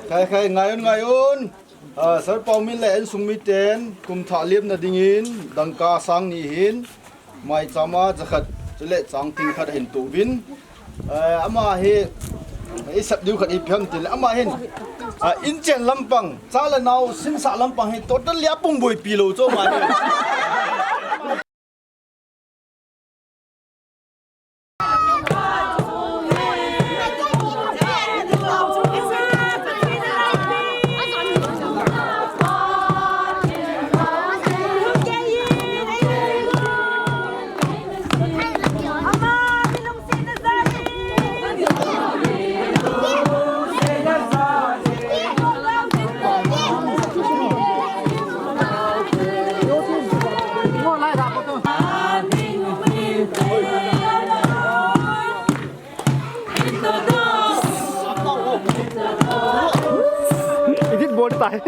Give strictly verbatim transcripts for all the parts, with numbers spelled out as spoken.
Khai, khai, ngai un, ngai un. Ah, Sir Paumin le insung miten kum thah lemna dingin dangka sang ni hin maicham a jakhat chule changting khat hin toh uvin. Eh, ama hi i sep diu khat ipi ham tile ama hin, ah, inchen lampang, cha le nao sinsah lampang hi totally apung boipi lou chu ama hi. Edit bol tai.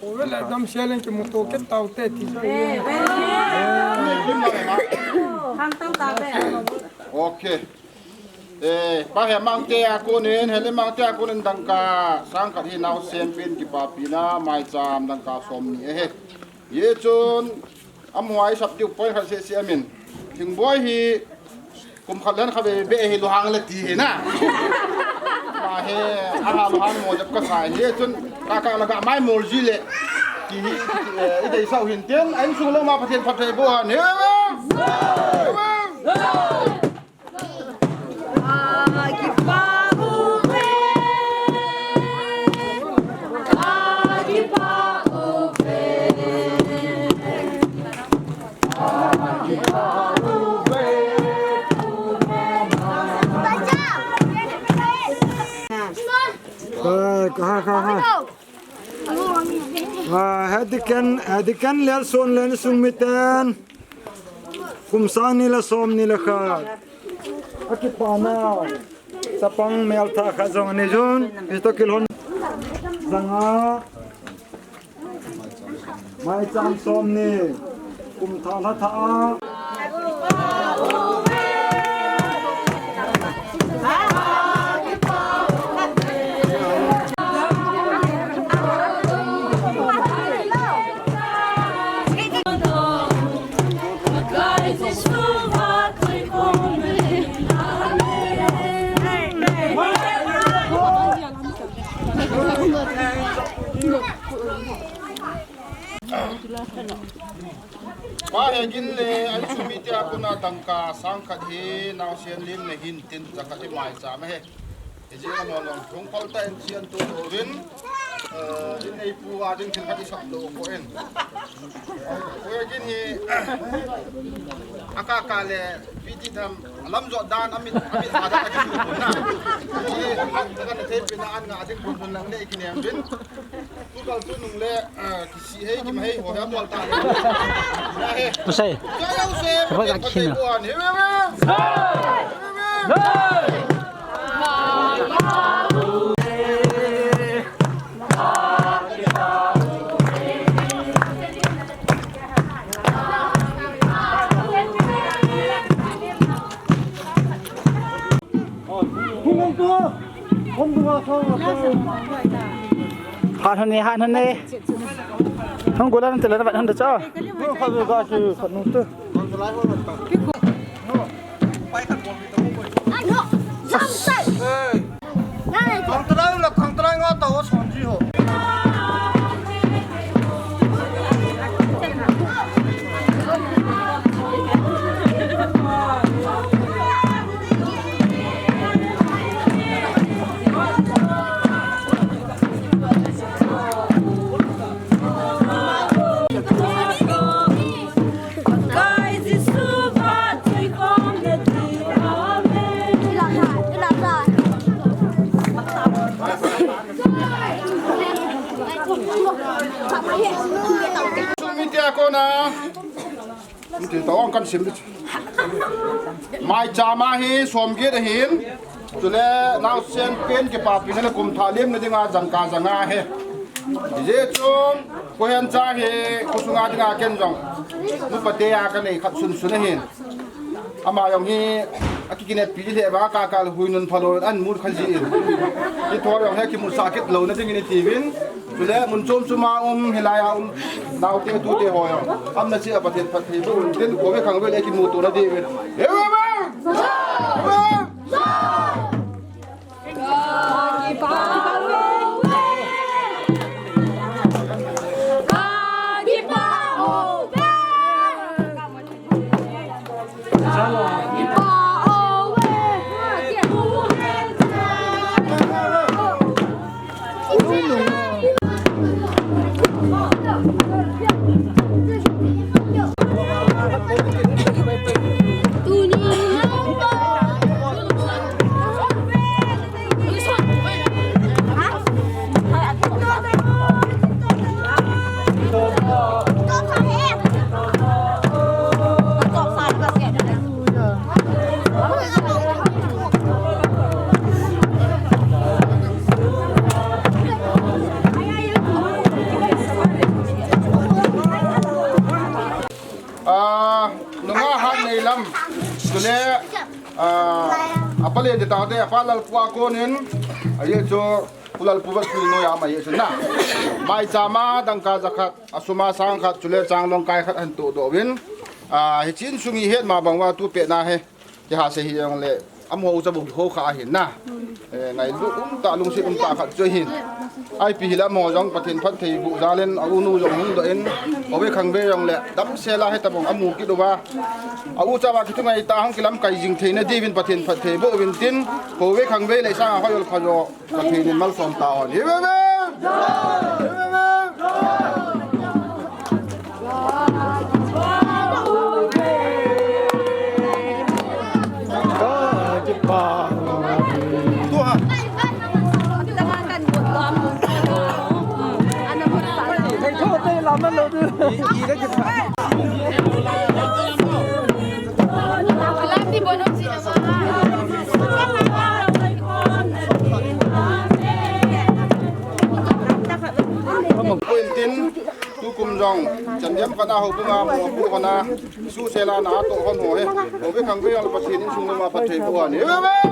Ove le dam sia leng kimuto kit taute ti. Khang tang ta ve. Okay. Eh, pa he mangte a konin, hele mangte a konin dangka sang khat hi naosen pen kipapina maicham dangka som ni ahi. Ye chun, amu a i sap diu point khat seh seh amin. Thingboi hi kum khat le kha be be hi luhang le ti hi na. Ma he, aha luhang mo jap ka sai. Ye chun, ka ka la ga mai mol ji le. Ti hi, eh, i dei sau hin ten, a insung lou ma Pathen phatthei boh han. He, he, he. Hai, hai, hai, hai. Ah, Hediken, Hediken Lialson le insung miten. Kum sang ni le som ni le khat. Akipana. Chapang melthah khat jong anei jun. History hon. Janga. Maicham som ni. Kum thah lha thah a. Pa Hegin le a insung mite a kona dangka sang khat hi naosen lim na hin tin jakhat hi maicham ahi. Hijeh a mon lung thung khol ta in chian tu uvin, eh, in ei pu a ding thil khat i sap lo ko in. Pu Hegin hi a ka ka le P T tham a lam jo dan a mit, a mit sa dan a ki su na. Hi a ka na thei pina an nga ding pun pun lang le ki nem vin. Tu kal tu nung le, eh, ki si hei, ki ma hei, ho ya tual ta le. Na he. Tusai. Tusai ya use. Sapa ka khin na. He, he, he. He, he, he. Hat hon ne, hat hon ne. Hon gola nan tela na bat hon da cha. Hon kha ga chu kha nu te. Khangtrai la khangtrai nga ta wa son ji ho. Sumite a kona. Ti to ong kan sim. Maicham a hi som get ahin. Chule naosen pen kipapina le kum thah lemna dinga jangka janga ahi. Hijeh chun kohen cha hi khosunga dinga ken jong nupa te a kanei khat sunsun ahin. Ama jong hi akikineppi lheh vang a kakal hui nun phalou in an mut kha jin. Kithou jong hi kimutsah kit louna dingin itiuvin. Chule mun chom chom a um, hilai a um naote tute ho jong amna cheh a Pathen phattheiboh untin, khovei khangvei le kimuto na diuvin. Amen. Amen. Ah, nunga hat nei lam. Chule, ah, apa le de ta de, apa Lalpu a konin. Aye chu, Pu Lalpu va sui no ya ma ye chu na. Maicham a dangka jakhat, asum a sang khat, chule changlong kai khat ahin todoh uvin. Ah, hiche insung hi het ma bang uva tu pet na hi. Kihahsel hijongle, amaho u cha bou kihou kha ahin na. Eh, ngailut umtah, lungset umtah khat chu ahin. Ipi hile amaho jong Pathen phattheiboh jal in, a unu jong hung doh in, khovei khangvei jongle, damsel a hitabang amu kit uva. A u cha uva kithungai tah a hung kilamkai jing theina diuvin Pathen phattheiboh uvin tin, khovei khangvei le sanga hoi ol kha jo. Pathen in malsom tahen. Amen. Amen. Puitin, tukum jong, chan diam khat a houbung a, mo pu khat a, su sela na to hon ho he. Khovei khangvei jong Pathen insung nom a phattheiboh uhen. Amen.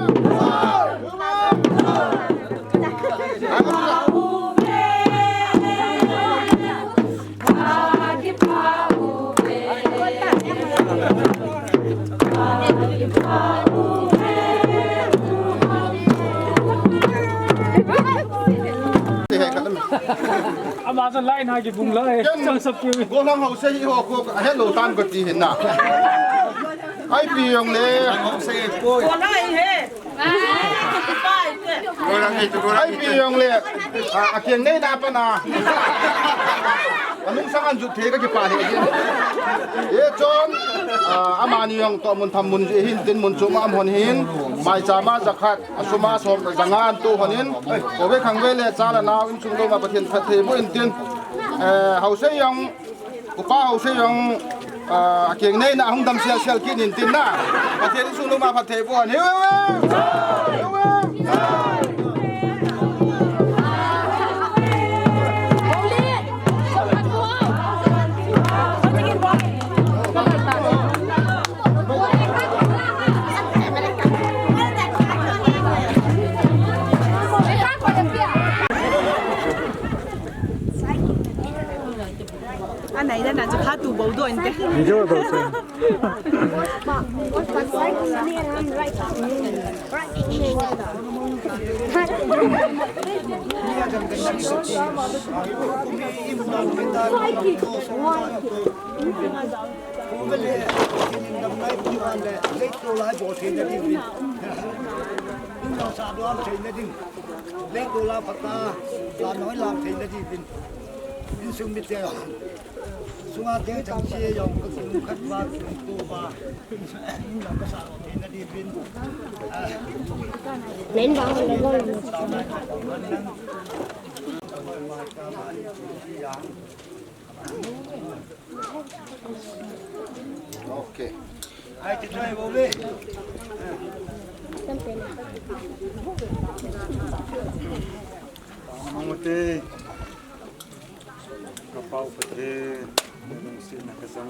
Ama sa line ha kibung la e. Chang sap ki. Gollhang ho se hi ho ko hello tan ko ti hin na. Ipi jongle. Gollhang he. Ipi jongle, a, akeng nei na pa na. Anung sang an jut thei ka kipah lheh jin. Hichun, a, amani jong toh mun tham mun ji hin tin mun chom a um hon hin. Maicham a jakhat, asum a som janga an to hon hin. Khovei khangvei le cha le nao insung nom a Pathen phattheiboh in tin. Eh, Haosei jong Upa Haosei jong, ah, akeng nei na hung damsel sel kit in tin na. Pathen insung nom a phattheiboh uhen. Heu, heu, heu. Heu, heu. Anai dan chu kha tu bou doh inte. Ni jo bou se. Leitol a phat a, lam noi lam theina diuvin. Insung mite, sunga te chang che jong, ka kum khat va, kum to va. Insung ka sa theina diuvin. Len va le va. Okay. Kapau patre, lungsetna kachang.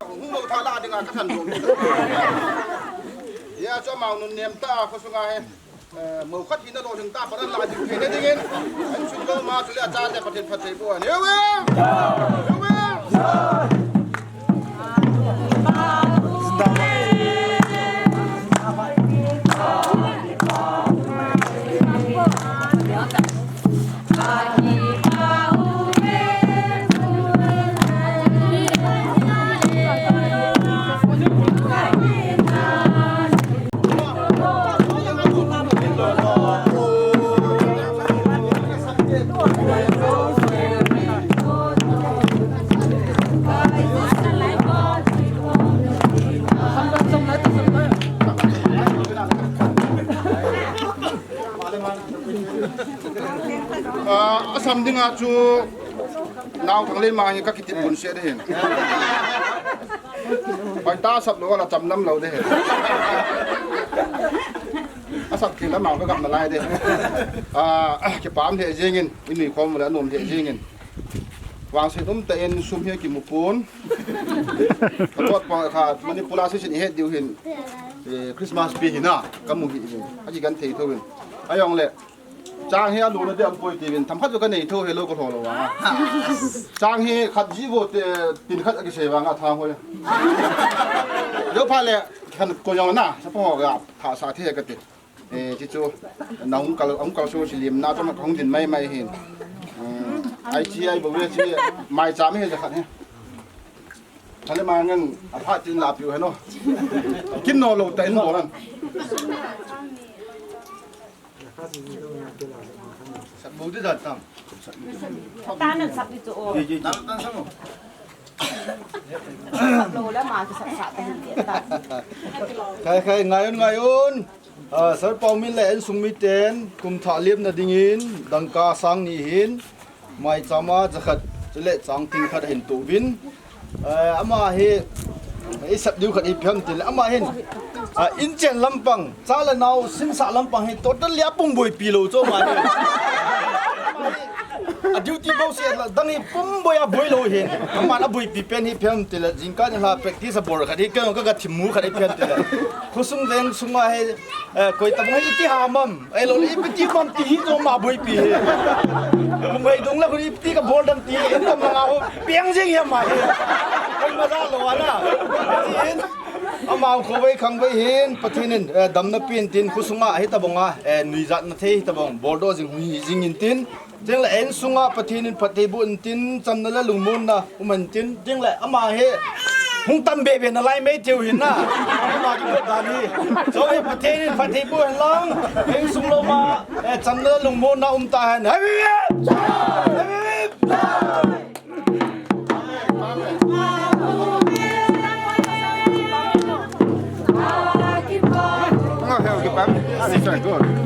Hung lo tha la dinga ka than dong. Ya, chu amau nun nem ta, khosunga hi. Eh, mo khat hina lo ding ta, paran la ding thei na dingin. An sung lo ma chu le a chate Pathen phattheiboh. Amen. Amen. Ah, asam dinga chu nau thang le ma hi ka kiti pun se de hin. Pai ta sap lo la cham nam lo de hin. Asap ki la ma ka gam na lai de. Ah, kipam le jingin, inui khom le nom le jingin. Vangset um tah in sum hi kimu pon. Ka kot pa kha Manipur a session i het diu hin, eh, Christmas pi hina, ka mu hi hin. A kigan thei tho hin. Ajong le, chang hi a lu na de am poi ti hin. Tham khat jo ka nei tho hi lo ka lo lo wa. Chang hi khat ji vo te, tin khat a kisei wa nga thang hoi. Jo pha le, khan ko jong na, sa po ga, tha sa the ka ti. Eh, chi chu, na hung kal, hung kal so si lim na, tama ka hung din mai mai hin. Eh, ai chi ai bo ve chi, mai cha mi he ja khat he. Thale ma ngan, a pha tin la piu he no. Kin no lo ta in bo ran. Sat bo di da tang. Ta nan sat di chu o. Ye, ye, ye. Tan, tan sa mo. Sat lo la ma ki sat sat ta hin ta. Khai, khai, ngai un, ngai un. Ah, Sir Paumin le insung miten, kum thah lemna dingin, dangka sang ni hin, maicham a jakhat, chule chang tin khat hin tou vin. Eh, ama hi, i sat diu khat i phiam tin le, ama hin, ah, inchen lampang, cha le nau, sinsa lampang hi, totally a pum boipi lo chu ama hi. A duty bou se la, dang hi pum boi a boi lo hin. Aman a boipi pen hi phiam tin le, jingkah ni la practice a bol khat hi, ka, ka, ka thim mu khat hi phiam tin le. Khosung veng sunga hi, eh, koi tabang hi iti ham am. Ei lo le, iti ham ti hi chu ama boipi hi. Kum vei dung la khu iti ka bol dam ti, in tam nga ho, piang jing hi ama hi. Koi ma da lo ana. Ama khovei khangvei hin, Pathen in, eh, damna pen tin, khosunga hi tabang a, eh, nuijatna thei hi tabang, bol doh jing hi jing in tin, Cheng le insunga Pathen in phattheiboh in tin, chamna le lungmonna um in tin, cheng le ama hi hung tam bebe nalai mai thei u hin na. Ama kibol dan hi. Chule Pathen in phattheiboh in lang, insung lom a, eh, chamna le lungmonna um ta hen. Happy birthday! Happy birthday!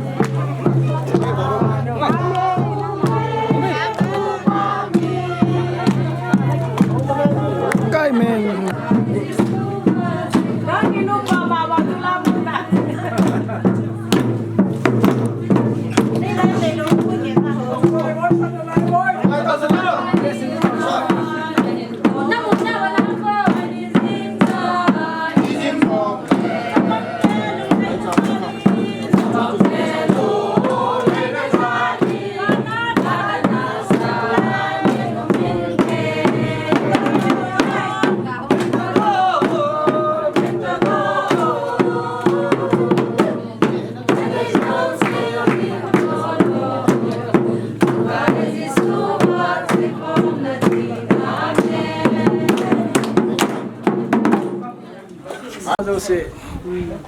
Ajouse,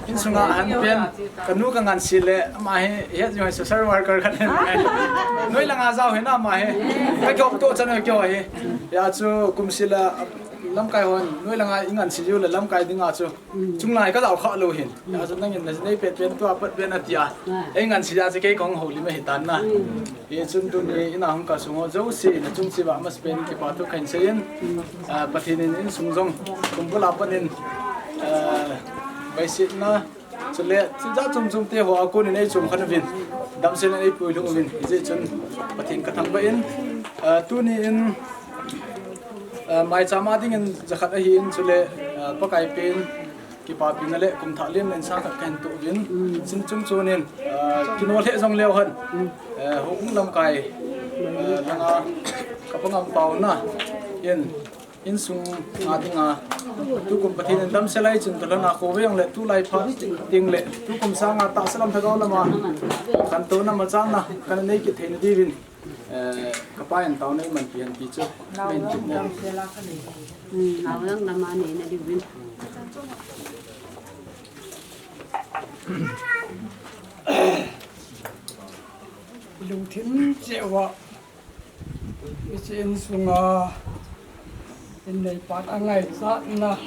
Insunga ahin pen, kanu kangansi le, ama hi, het jong hi social worker khat ahi. Noi langa jao hi na ama hi. Ka kihop to chan kihou hi. Hijeh chun kum seh le, lamkai hon, noi langa ingansi jiu le lamkai dinga chu. Chunglai kajao kha lou hin. Hijeh chun nangin na nei pen pen tua pat pen atia. Ei ngansi a chu kei kahung houlim ahi tan na. Hichun tuni ina hung kalsong ho jouse, nachung cheh uva masapen in kipa thu kahin seiyin, ah, Pathen in insung jong, kumbul a pat in, ah, vaisetna, chule, thil jat chom chom te hoa kon in eichom khen uvin, damsel in eipui lhung uvin, hijeh chun Pathen kathangvah in, ah, tuni in, ah, maicham a dingin jakhat ahin, chule, ah, Pakai pen, kipapina le kum thah lemna insang khat kahin toh uvin. Chun chungchon in, ah, kino lheh jong leu hen. Eh, hung lamkai, eh, langa kapangam pau na. In, insung a dinga. Tukum Pathen in damsel a chun toh lhona khovei jong le tulai phat ding le. Tukum sanga tahsa lam thagau lama. Khantouna machalna, kana nei kit theina diuvin. Eh, kapa in taona eimanpi hen ti chu. Nei kit ne. Hmm, naoyang lama neina diuvin. Lungthim cheh uva. Hiche insunga. Inneipan angaichatna.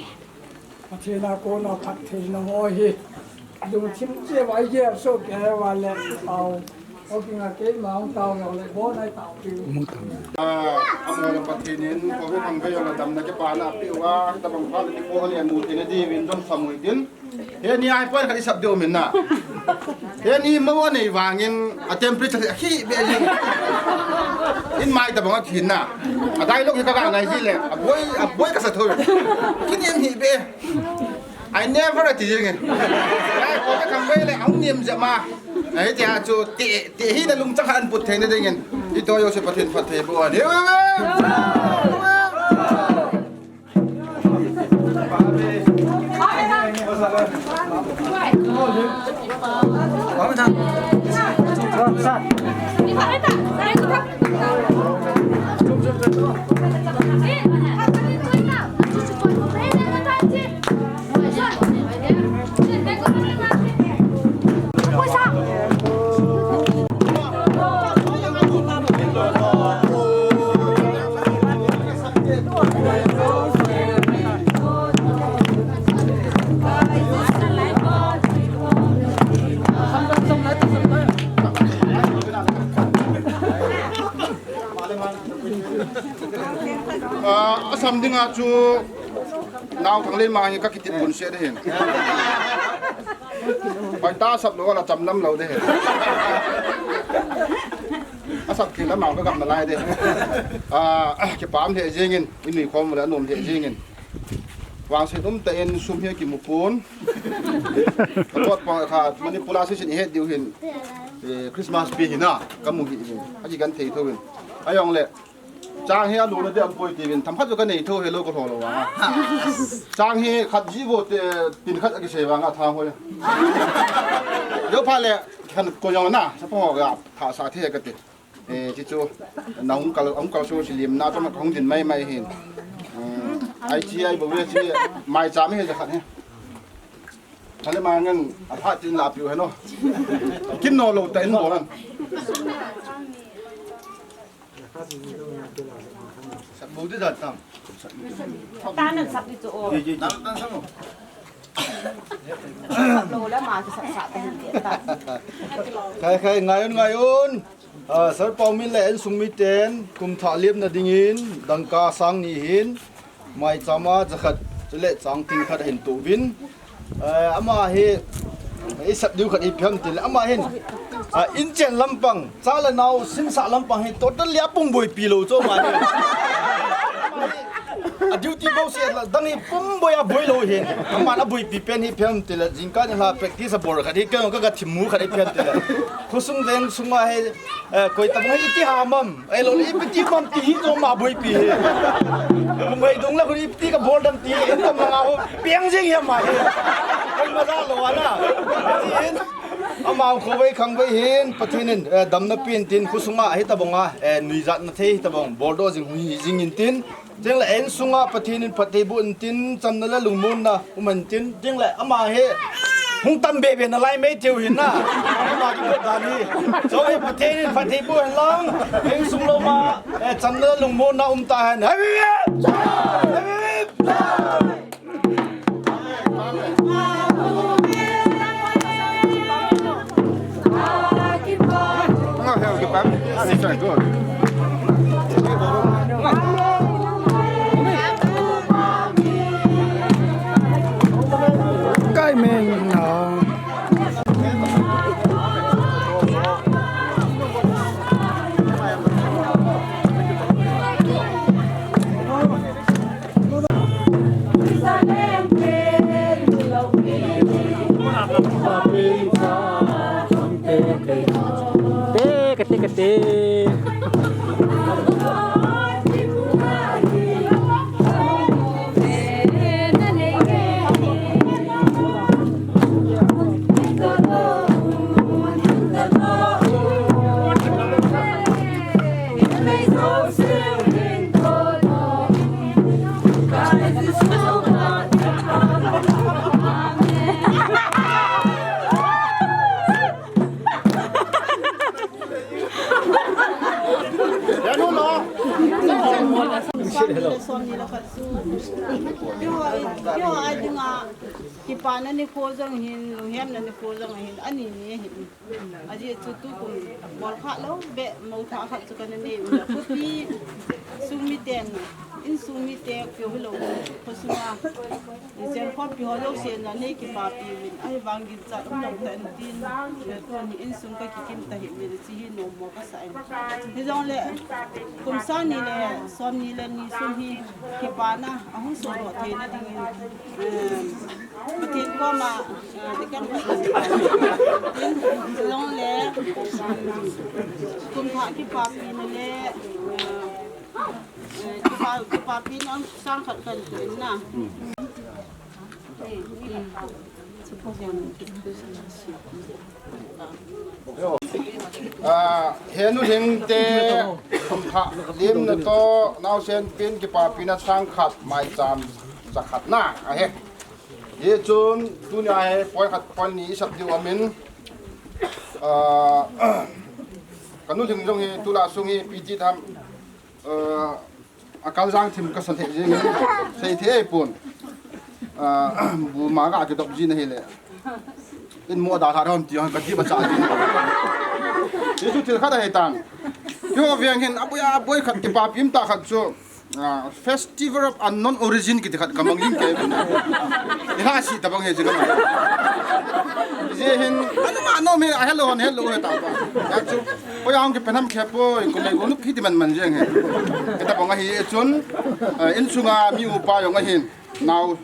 Pathen a kona phattheina ho hi. Lungthim cheh uva igel soh kei uva le. Au. Okinga keima hung tao jong le, bon ai tao pi. Ah, amaho Pathen in, khovei khangvei jong le damna kipana apeh uva, hitabang phat le nikho le anu theina diuvin jong sam u hitin. Heni a hi point khat isap diu aum in na. Heni mo anei vangin a temperature hi akhi be jing. In mai tabang akhi na. A dialogue hi kaga ngai ji le, aboi, aboi kasa thou. Kini em hi be. I never ati jeng e. Ai, khovei khangvei le, ahung nem jep ma. Ai, tia chu, ti, ti hi na lungchang han put theina dingin. Ito jouse Pathen phatthei boh in. Amen. Ah, asam dinga chu nao khang lei ma hi ka kitip bun se de hin. Pai ta sap lou la cham nam lou de hin. Asap thil amau ka gam nalai de. Ah, kipah lheh jengin, inui khom le anom lheh jengin. Vangset umtah in sum hi kimu pon. Ka thot pa kha Manipur a seisin ihet diu hin. Eh, Christmas pi hina, kamu hi hin. Aji kan thei thou hin. Ajong le. Chang hi alu na de ampoi ti hin. Themkhat jo kanei thou hilou ka lho lou a. Chang hi khat ji vo te tin khat akisei vang a thang hoi. Jo pha le khan ko jong na, sa po ga tha sa the ka ti. Eh, ti chu, na hung kal, hung kal so si lim na, tama ka hung din mai mai hin. Hmm, ai chi, ai bo ve chi, mai cha mi he ja khat he. Thale ma ngan, a pha tin la piu he no. Kin no lo ta in bo lan. Sat bo di da tam. Ta nan sat di chu o. Ji, ji, ji. Nan, nan sa mo. Sat lo la ma chu sat sat ta hin ta. Khai, khai, ngai un, ngai un. Ah, Sir Paumin le insung miten, kum thah lemna dingin, dangka sang ni hin, maicham a jakhat, chule chang tin khat hin toh uvin. Eh, ama hi, isap diu khat ipi ham tile, ama hin, ah, inchen lampang, cha le nao, sinsah lampang hi, totally apum boipi lou chu ama hi. A duty bouseh la, dang hi pum boi a boi lou hin. Aman a boipi pen hi ipi ham tile, jingkah nilhah practice a bol khat hi, kei jong ka, ka thim mu khat hi ipi ham tile. Khosung veng sunga hi, eh, koi tabang hi iti ham am. Ahilou le, ipi ti ham ti hi chu ama boipi hi. Kum hei dung la khu ipi ti ka bol dam ti, in tam nga ho, piang jing hi ama hi. Koi ma ja lou ana. Ama khovei khangvei hin, Pathen in, eh, damna pen tin, khosunga hitabang a, eh, nuijatna thei hitabang, bol doh jing hi jing in tin, Chuleh insunga Pathen in phatthei boh in tin, chamna le lungmonna um hen tin, chuleh ama hi hung tam bebe nalai mai thei u ahin na. Ama kibol dan hi. Chule Pathen in phatthei boh hen lang, insung loma, eh, chamna le lungmonna um tahen. Happy birthday! Happy birthday! Te, kate, kate. Kipana nikho jong hin, lunghemna nikho jong hin, ani ni hin. Ajeh chu tukum bol kha lou beh, mo tha khat chu kana nei u. Khopi sung miten, insung mite keu hilou, khosunga. Jen khopi ho jouse na nei kipapi uvin, ahivang ginchat umlou tah in tin, tuni insung ka kikim tahih uvin, hiche hi nommo kasa in. Hijongle, kum sang ni le som ni le ni sung hi, kipana, ahung sodoh theina dingin, em, Pathen koma, eh, dikam ka, hijongle, kum thah kipapina le, eh, Eh, kipa, kipapina sang khat kan tuin na. Ah, henu hing te, kum thah limna toh, naosen pin kipapina sang khat, maicham jakhat na, ahi. Hichun, tunia hi, point khat, point ni isap diu amin. Ah, kanu thing jong hi, tulai sung hi, P T tham, Aa, a kal jang thim kasa thei jing, sei thei pon. Aa, bu ma ga kidop jin ahile. In mo da tha rom ti hon ka ti ba cha jin. Hichu thil khat ahi tan. Keiho veng hin aboi aboi khat kipapim tah khat chu. Aa, Festival of Unknown Origin kiti khat ka mang jing kei. Iha si tabang hi jing ka mang. Ji hin, anu ma no me a hello hon hello he ta ba. Ya chu. Poi ang kipen ham khe poi, kumei gonuk hiti man man jeng he. Kata bang ahi chun, eh, insunga mi upa jong ahin, nao,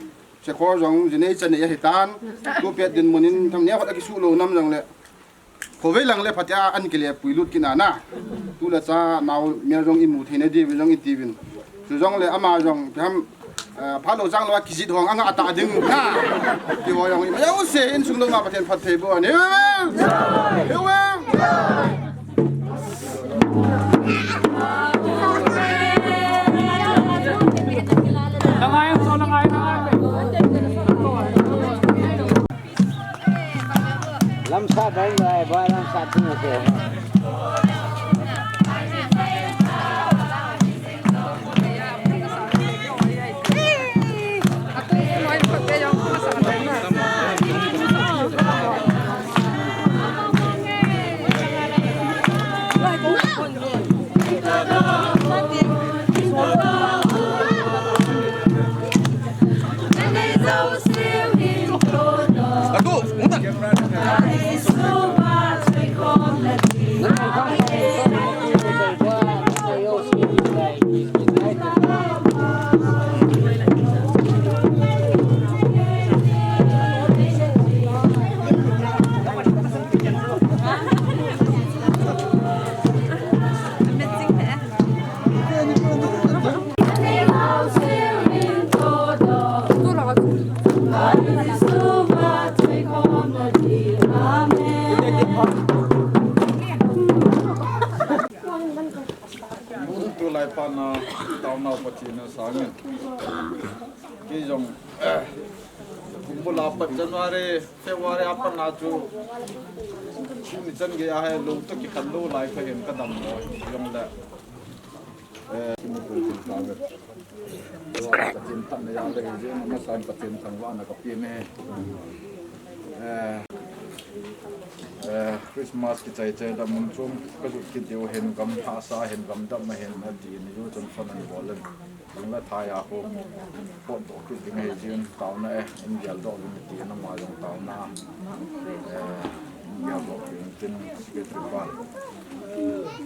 chekhor jong, jinei chanei ahi tan, tu pet dinmun in, tham nia khat akisu lou nam jong le, khovei lang le phatea an kile pui lut kit na na. Tu le cha, nao, mel jong imu theina diu jong iti uvin. Chu jong le ama jong, pham, eh, phalou chang lou a kijit hong anga ta ding na. Ti ho jong, jong se insung lou ma Pathen phatthei boh. Ni, ni, ni. Lamsat dai dai ba lamsat tu ke. Na, taona Pathen a sangin. Kei jong, eh, kum bul a pat January, February a pat na chu, kum ni chan gei a hi lou toh kikhen lou lai kha hin ka dammo jong le. Eh, kum bul kin ka ve. Pathen thangvahna jal le hi jeng, amasan Pathen thangvahna ka pe e. Eh, eh, Christmas kichai chai dam mun chom ka jot kit diu hin, gam hahsa hin, gam dam a hin, ati ni jo chun phone an bol in. Jong le thai a ko pot doh kit ding ahi jin, taona e, in gel doh ding ati na, ama jong taona. Eh, in gel doh ding tin secretary pa.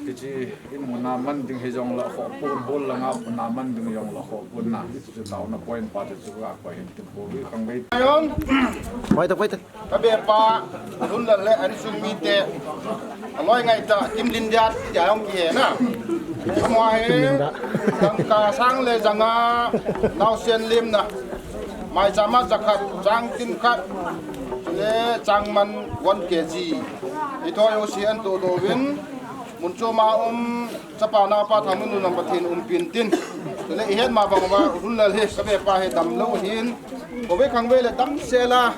Hiche in mun a man ding hi jong le khoh pon, bol langa mun a man ding jong le khoh pon na. Hiche chu taona point pa chu chu ka koi hin tin ko wi khang bei. Ayon. Pai ta, pai ta. Ka bepa, Lunlal le an sung mite. Aloi ngai ta, Kimlindiat, tia jong kihe na. Ama hi, dangka sang le janga, naosen limna. Maicham a jakhat, changtin khat, le changman one K G. Ithoi ho si an to do vin, mun chom a um, chapa napa Thangminlun lam Pathen umpi in tin. Tule ihet ma bang uva, Lunlal hi, ka bepa hi damlou hin. Khovei khangvei le damsel a,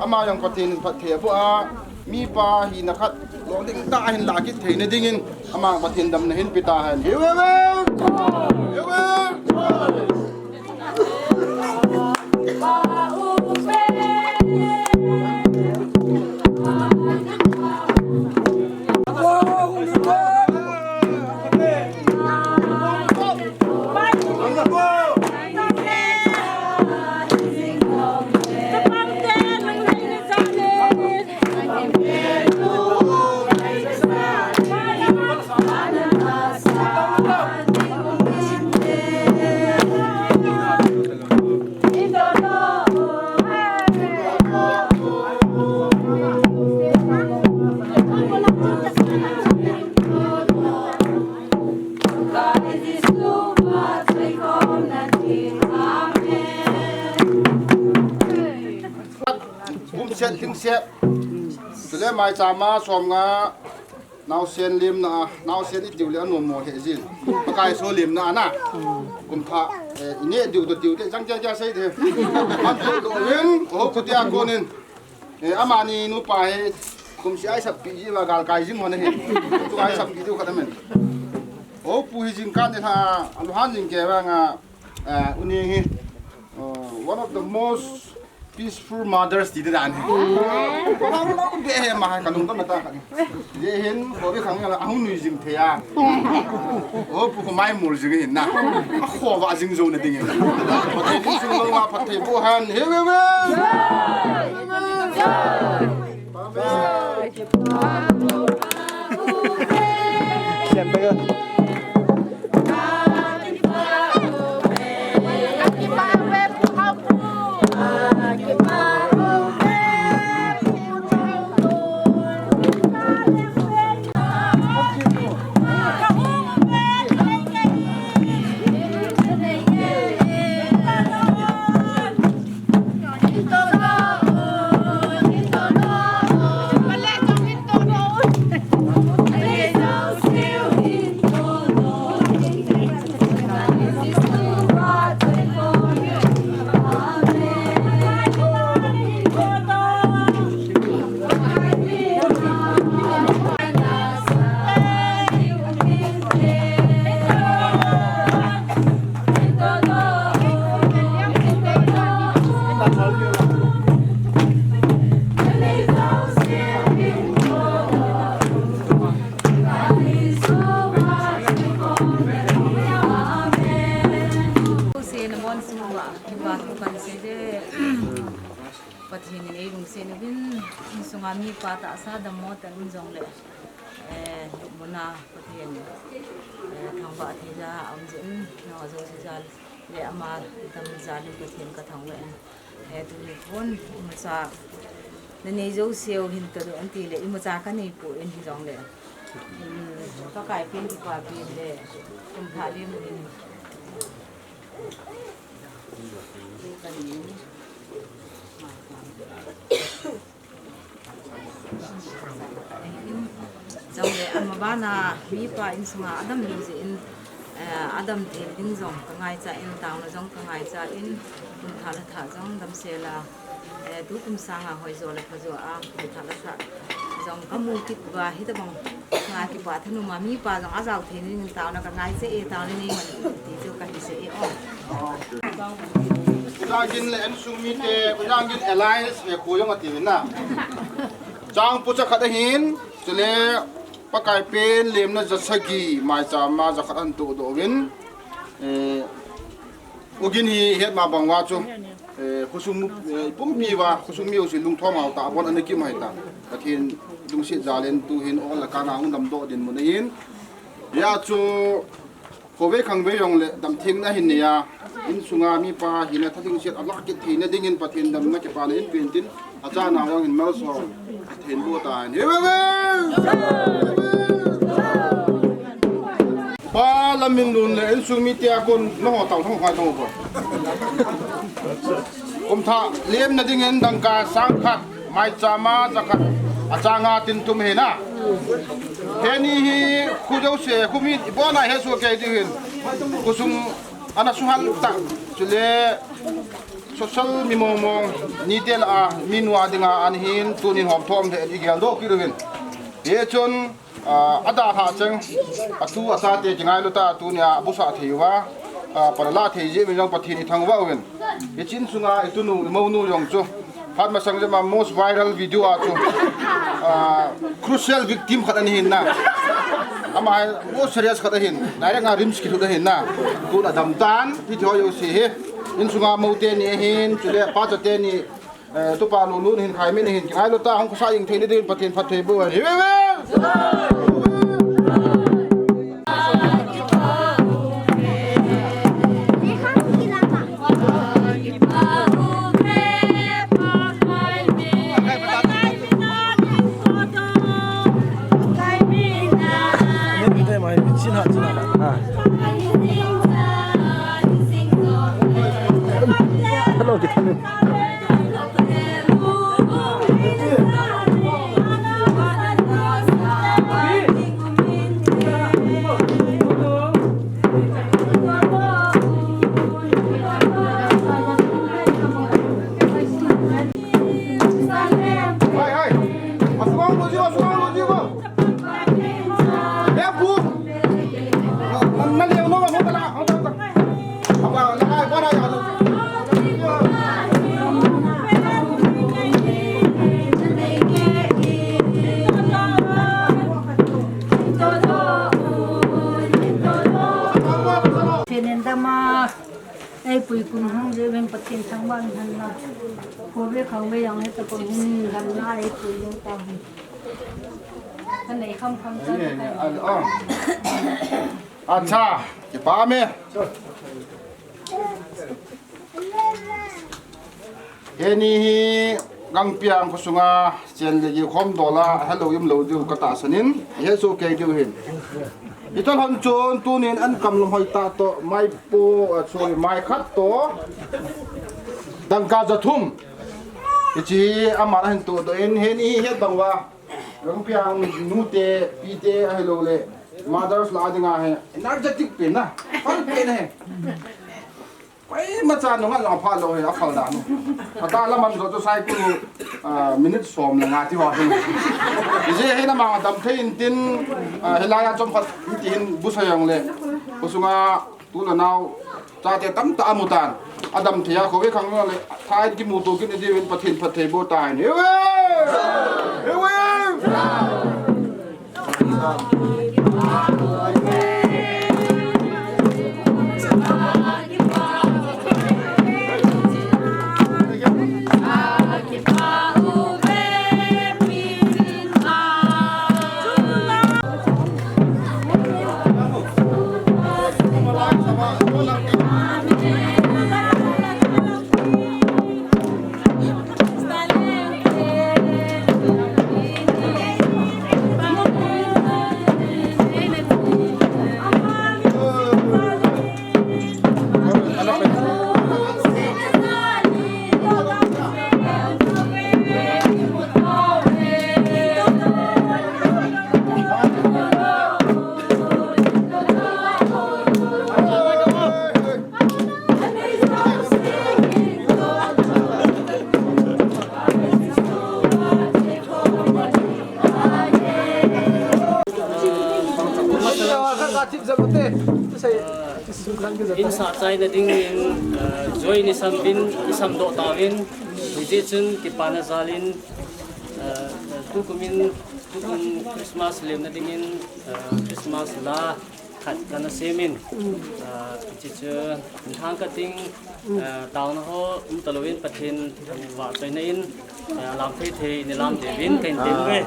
ama jong Pathen phatthei boh a, mipa hina khat, lolhing tah a hin lah kit theina dingin, ama Pathen damna hin pe tahen. Hiu, hiu, hiu! Hiu, hiu! Kum set, lhing set. Tule maicham a som nga. Naosen limna a, naosen itiu le anom mo he jin. Pakai so limna a na. Kum thah, eh, ine diu to tiu te, jang jang jang sei de. An to do yin, o, kutia konin. Eh, amani nupa hi, kum si ai sap pi ji va gal kai jing ho na hi. Tu ai sap pi diu khat amen. O, pu hi jing kan ne tha, alu han jing ke va nga, eh, uni hi. Oh, one of the most peaceful mothers ti dan hi. Ko hang lo be he ma ka lung ka mata ka. Je hin ko be khang la hung nui jing thei a. O pu ko mai mul jing hin na. A kho va jing jo na ding hin. Ko te jing lo ma phat thei bu han. He we we. Siam pe ka. Pathen in ei lungset uvin, insunga mipa tahsa dammo tah in jong le, eh, lupna Pathen, eh, thangvah theija aum jin, nangho jouse jal le ama dam jal in Pathen ka thangvah in. Eh, tuni khun imacha nanei jouseu hin tado an ti le, imacha ka nei poi in hijong le. Um, Pakai pen kipa pen le, kum thah le mun in. Jong le, ama bana mipa insunga adam lou jeh in, eh, Adam thei ding jong ka ngaicha in, taona jong ka ngaicha in, kum thah le thah jong damsel a, eh, tukum sanga hoijo le phajo a, kum thah le thah jong ka mu kit uva, hitabang nga kipah thanop a mipa jong ajao thei ding in taona ka ngaicha e, taona nei man ti chu ka hisei e o. Jagin le insung mite, Jagin Elias, eh, ko jong ati na. Chang pu cha khat ahin, chule Pakai pen lemna ja sagi, maicham a ja khat ahin todoh uvin, eh, U Gin hi het ma bang uva chu, eh, khosung, eh, pumpi uva, khosung mi jouse lungthim hao tah a bon ana kim ahi ta. Pathen lungset jal in tu hin ol a kana hung damdoh dinmun ahin. Hia chu khovei khangvei jong le damtheina hin nei a, insunga mipa hina tha lungset a lah kit theina dingin Pathen damna kipana in pen tin, achana jong hin malsom thei boh tan. Hi ve ve! Pa Lamminlun le insung mite a kon nangho tao thong khai thong ko. Kum thah lemna dingin dangka sang khat, maicham a ja khat, achang a tin thum hi na. Heni hi khu jouse, khu mi, ibon a hesoh kei diu hin. Khosung ana suhal tah, chule social mi mong mong, nite lah a, mi nu a dinga ana hin, tunin hom thom le i geldoh kit uvin. Hichun, ah, adalhah cheng, atu achate kingailu tah, tunia abusah thei uva, ah, pan ala thei jeh uvin jong Pathen i thangvah uvin. Hiche insunga i tunu, i mounu jong chu, phat masang jeh ma most viral video a chu, ah, crucial victim khat ana hin na. Ama hi most serious khat ahin, direct a RIMS kilut ahin na. Tun adam tan, hiche ho jouse hi. Insunga mou teni ahin, chule pacha teni, eh, tupa Lulun ahin, Khaimin ahin, kingailu tah, hung khosa jing theina din Pathen phatthei boh hen. Hi ve ve! Hello, Pathen in dam a eipui kum hung jeh uvin Pathen thangvah in hen lang. Khovei khangvei jong hitabang hin dam a eipui jong tahen. Anei kham kham chan. Acha, kipah e. Heni hi Gangpiang khosunga chen le gei khom dola helou um lou diu katahsan in, hesoh kei diu hin. Hita lhon chun tunin an kam lam hoi tah toh, maipo, ah, sorry, mai khat toh dangka ja thum. Hiche hi aman ahin todoh in, heni hi het bang uva Gangpiang nute, pite ahilou le mothers lah a dinga hi energetic pen na, fal pen ahi. Koima cha nunga jong aphah lou hi, aphal dan u. Atah lam an jo chu cycle, ah, minute som le nga ti ho hin. Ije hi na ma dam thei in tin, ah, hilai a chom khat hiti hin bu sa jong le. Khosunga tu le nao chate tamtah amu tan. Adam thei a khovei khang le thai kimu to kin diu in Pathen phatthei boh tan. Hiu ve! Hiu ve! Jabate, tu sai, tu sai lang ke jabate. Insah chaina dingin, eh, join isam bin, isamdoh tauvin, hijeh chun kipana jalin, eh, tukumin, tukum Christmas lemna dingin, eh, Christmas la khat kana semin, eh, hiche chu, inthang kating, eh, taona ho umtalouvin Pathen vahchoina in, eh, lam thei thei in lam teuvin kahin temin.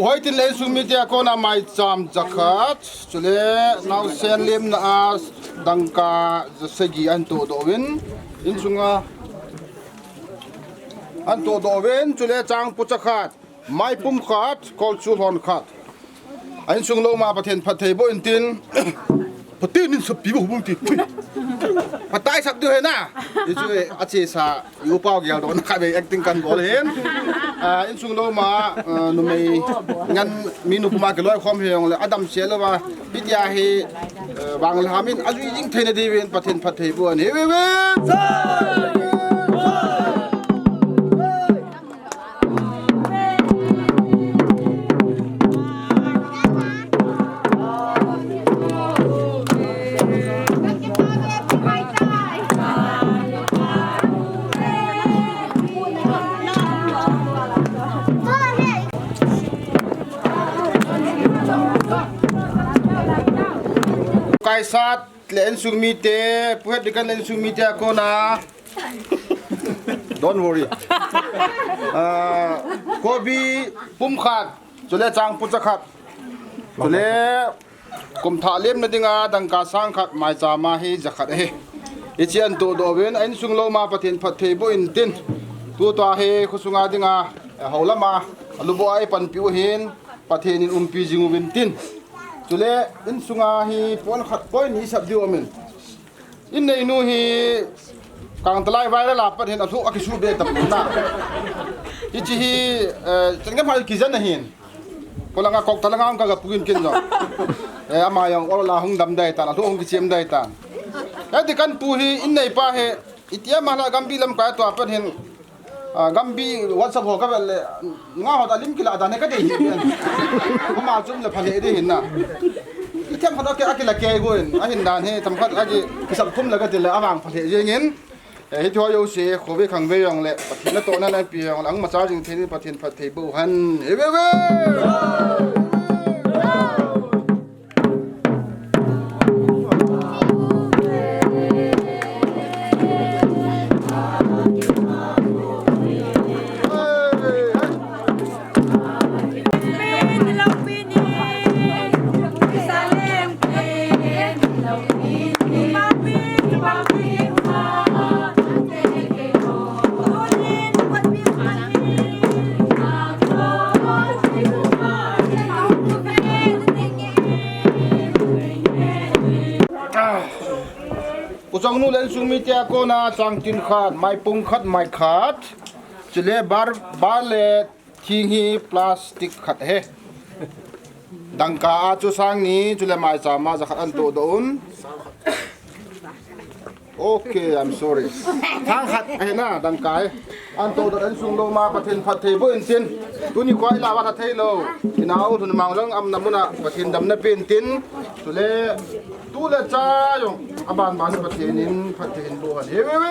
Hoitin le insung mite a kona maicham jakhat, chule naosen lemna a dangka jasagi ahin todoh uvin, insunga ahin todoh uvin, chule changpu jakhat, maipum khat, kolchul hon khat. A insung lou ma Pathen phatthei boh intin. Pathen in sopi boh boh ti. Phatai sap diu hena. Hichu, eh, achesa, i upa geldohna khat vei acting kan bol hin. Ah, insung lou ma, ah, numei ngen mi nupa ma kiloikhom hijongle, adam sel louva. Hitia hi, eh, vang le ham in, ajui jing theina diuvin, Pathen phatthei boh in. Hi, hi, hi. Kaisat le insung mite, Pu Hetdikan le insung mite a kona. Don't worry. Ah, kobi pum khat, chule changpu jakhat. Chule kum thah lemna dinga dangka sang khat, maicham a hi jakhat ahi. Hiche ahin todoh uvin, a insung lou ma Pathen phatthei boh intin. Tutua hi khosunga dinga, eh, hou lama, aluboh a eipanpi u hin, Pathen in umpi jing uvin tin. Chule insunga hi pon khat poi ni sap diu amin. In neinu hi kangtalai viral a pat hin alhu akisuh be tam na. Hiche hi, eh, changam hal kijan ahin. Kolanga kok talanga hung kaga puin kin jong. Eh, ama jong ol la hung dam dai tan, alhu hung kichem dai tan. Hiti kan pu hi in neipa hi, itia ma la gambi lamkai tua pat hin. Ah, gambi WhatsApp ho kavet le, nga ho ta lim kila dan he kadei hi. Ama chum le phale dei hin na. Ithem khat ake, akila kei go in, ahin dan he, themkhat ake, kisap thum le kati le, avang phale jeng in. Eh, hiti ho jouse, khove khangve jongle, Pathen natohna napi jongle, angma cha jing thei in Pathen phatthei boh hen. Hi ve ve. U Chongnu le insung mite a kona changtin khat, maipung khat, mai khat. Chule bar, bar le thing hi plastic khat ahi. Dangka a chu sang ni, chule maicham a jakhat ahin todoh un. Okay, I'm sorry. Sang khat ahi na, dangka hi. Ahin todoh in sung lou ma, Pathen phatthei boh intin. Tuni koi la va tha thei lou. Inau thun mang lang am na muna, Pathen damna pe intin. Chule, tu le cha jong, aban ban Pathen in, phatthei in boh hen. He, he, he.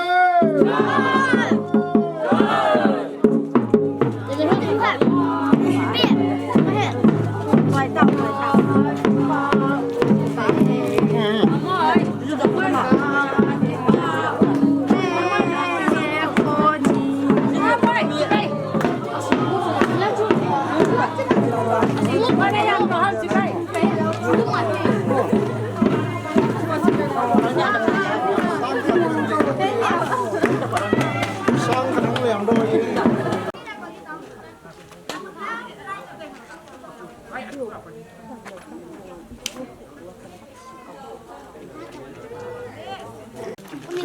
Umi,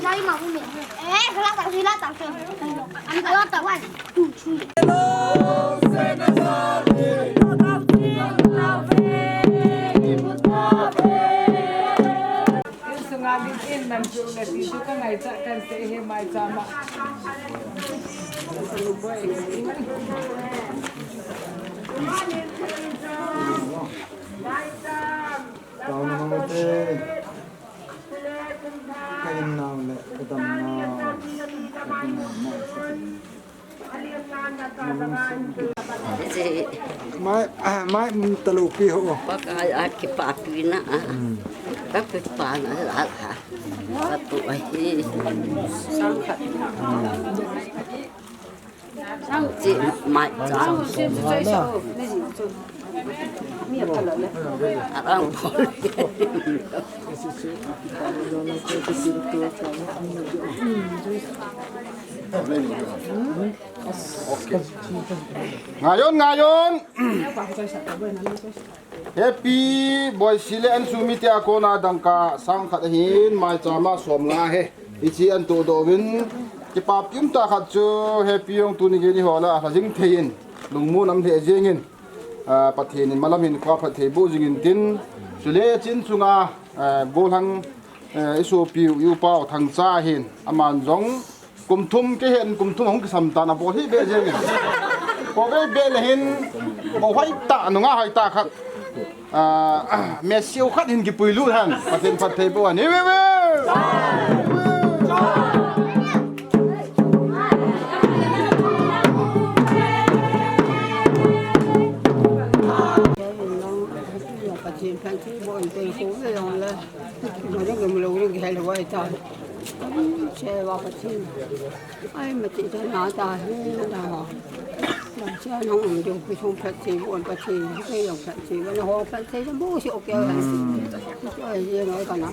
dai ma, umi. Eh, kala tak, kala tak. Ani kala tak, one, two, three. Insunga dingin, nang chu na ti chu ka ngaichat kan se he maicham a. Taona mangte. Ka innau le ka damnau. Ka innau le ka damnau. Mai, ah, mai, mm, talopi ho. Pakai a kipapina a. Hmm. Ka kipana a. Ka tu ahi. Sangkhat. Chi mai cham. Arang pol. Ngayon, ngayon. Happy Boisi le Ansumi te a kona dangka sangkhat ahin, maicham a somnga he. Hiche an todoh uvin, kipa pimtah khat chu Happy jong tuni gei ni ho lah a lha jing thei in, lungmon um lheh jeng in, ah, Pathen in malam hin kho phatthei boh jing in tin, chule chin chunga, ah, golhang, eh, i sopiu, i upa u Thangcha hin, aman jong kum thum kei hin kum thum ahung kisam tan, abol hih beh jeng in. Kho vei beh le hin, bou hoitah, nungah hoitah khat. Ah, ah, Matthew khat hin kipui lut hen. Pathen phatthei boh hen. Hi, hi, hi. Pathen phatthei boh hen, te ko ve yong le. Mo ding mo lo ding hai le wai ta. Che wa Pathen. Ai, mati ta na ta he da. Lam sia nong um ding, pi sung phat si, bon phat si, pi yong phat si, bon ho phat si, bu si ok ya. Ai, ye no ka na.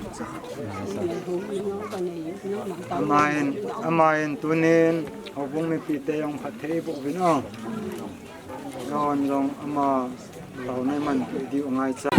Amahin, amahin tunin, houbung mipi te jong phatthei boh uvin o. Kaon jong ama, taona iman pi diu ngaicha.